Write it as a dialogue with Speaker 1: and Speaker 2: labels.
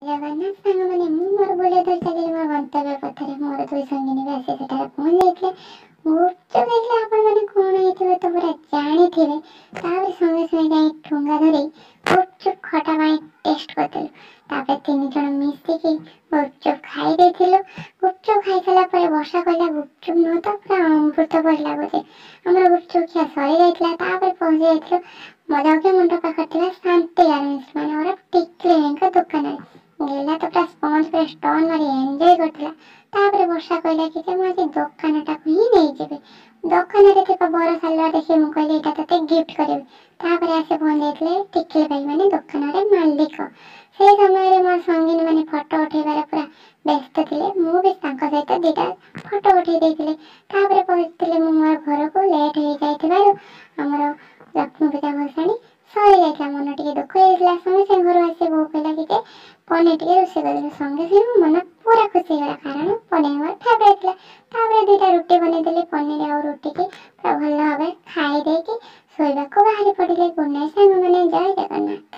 Speaker 1: ଜଗନ୍ନାଥ ସାଙ୍ଗମାନେ, ମୁଁ ମୋର ବୁଲିଆ ଧରି ଚାଲିଲି ମୋର ଗନ୍ତବ୍ୟ ପଥରେ। ମୋର ଦୁଇ ସଙ୍ଗିନୀ ବି ଆସି ସେଠାରେ ପହଞ୍ଚି ଯାଇଥିଲେ। ଗୁପଚୁପ୍ ଦେଖିଲେ ଆପଣମାନେ କ'ଣ ହେଇଥିବ ତ ପୁରା ଜାଣିଥିବେ। ତାପରେ ସଙ୍ଗେ ସଙ୍ଗେ ଯାଇ ଠୁଙ୍ଗା ଧରି ଗୁପଚୁପ୍ ଖଟା ପାଣି ଟେଷ୍ଟ କରିଥିଲୁ। ତାପରେ ତିନି ଜଣ ମିଶିକି ଗୁପଚୁପ୍ ଖାଇ ଦେଇଥିଲୁ। ଗୁପଚୁପ୍ ଖାଇସାରିଲା ପରେ ବର୍ଷା କହିଲା, ଗୁପଚୁପ୍ ନୁହଁ ତ ପୁରା ଅମୃତ ପରି ଲାଗୁଛି। ଆମର ଗୁପଚୁପ୍ ଖିଆ ସରିଯାଇଥିଲା। ତାପରେ ପହଞ୍ଚି ଯାଇଥିଲୁ ଯଜ୍ଞ ମଣ୍ଡପ ପାଖରେ ଥିବା ଶାନ୍ତି ଗାର୍ମେଣ୍ଟସ୍, ମାନେ ଆମର ଟିକିଲି ଭାଇଙ୍କ ଦୋକାନରେ। ଗେଲା ତ ପୁରା ସ୍ପଞ୍ଜ ପୁରା ଷ୍ଟନ୍ ମାରି ଏନ୍ଜୟ କରୁଥିଲା। ତାପରେ ବର୍ଷା କହିଲା କି ଯେ ମୁଁ ଆଜି ଦୋକାନଟାକୁ ହିଁ ନେଇଯିବି। ଦୋକାନରେ ଥିବା ବର ସାଲୁଆର ଦେଖି ମୁଁ କହିଲି, ଏଇଟା ତୋତେ ଗିଫ୍ଟ କରିବି। ତାପରେ ଆସି ପହଞ୍ଚି ଯାଇଥିଲେ ଟିକିଲି ଭାଇ, ମାନେ ଦୋକାନରେ ମାଲିକ। ସେଇ ସମୟରେ ମୋର ସଙ୍ଗିନୀ ମାନେ ଫଟୋ ଉଠେଇବାରେ ପୁରା ବ୍ୟସ୍ତ ଥିଲେ। ମୁଁ ବି ତାଙ୍କ ସହିତ ଦୁଇଟା ଫଟୋ ଉଠେଇ ଦେଇଥିଲି। ତାପରେ ପହଞ୍ଚିଥିଲି ମୁଁ ମୋର ଘରକୁ। ଲେଟ୍ ହେଇଯାଇଥିବାରୁ ଆମର ଲକ୍ଷ୍ମୀ ପୂଜା ଭସାଣି ସରିଯାଇଥିଲା। ମନ ଟିକେ ଦୁଃଖ ହେଇଯାଇଥିଲା। ସଙ୍ଗେ ସଙ୍ଗେ ଘରୁ ଆସି ବୋଉ କହିଲା କି ଯେ ପନିର ଟିକେ ରୋଷେଇ କରିଦେଲୁ। ସଙ୍ଗେ ସଙ୍ଗେ ମୋ ମନ ପୁରା ଖୁସି ହେଇଗଲା, କାରଣ ପନିର ମୋର ଫେଭରାଇଟ୍ ଥିଲା। ତାପରେ ଦୁଇଟା ରୁଟି ବନେଇଦେଲି। ପନିର ଆଉ ରୁଟିକି ପୁରା ଭଲ ଭାବରେ ଖାଇ ଦେଇକି ଶୋଇବାକୁ ବାହାରି ପଡ଼ିଲି। ଗୁଡ୍ ନାଇଟ୍ ସାଙ୍ଗମାନେ, ଜୟ ଜଗନ୍ନାଥ।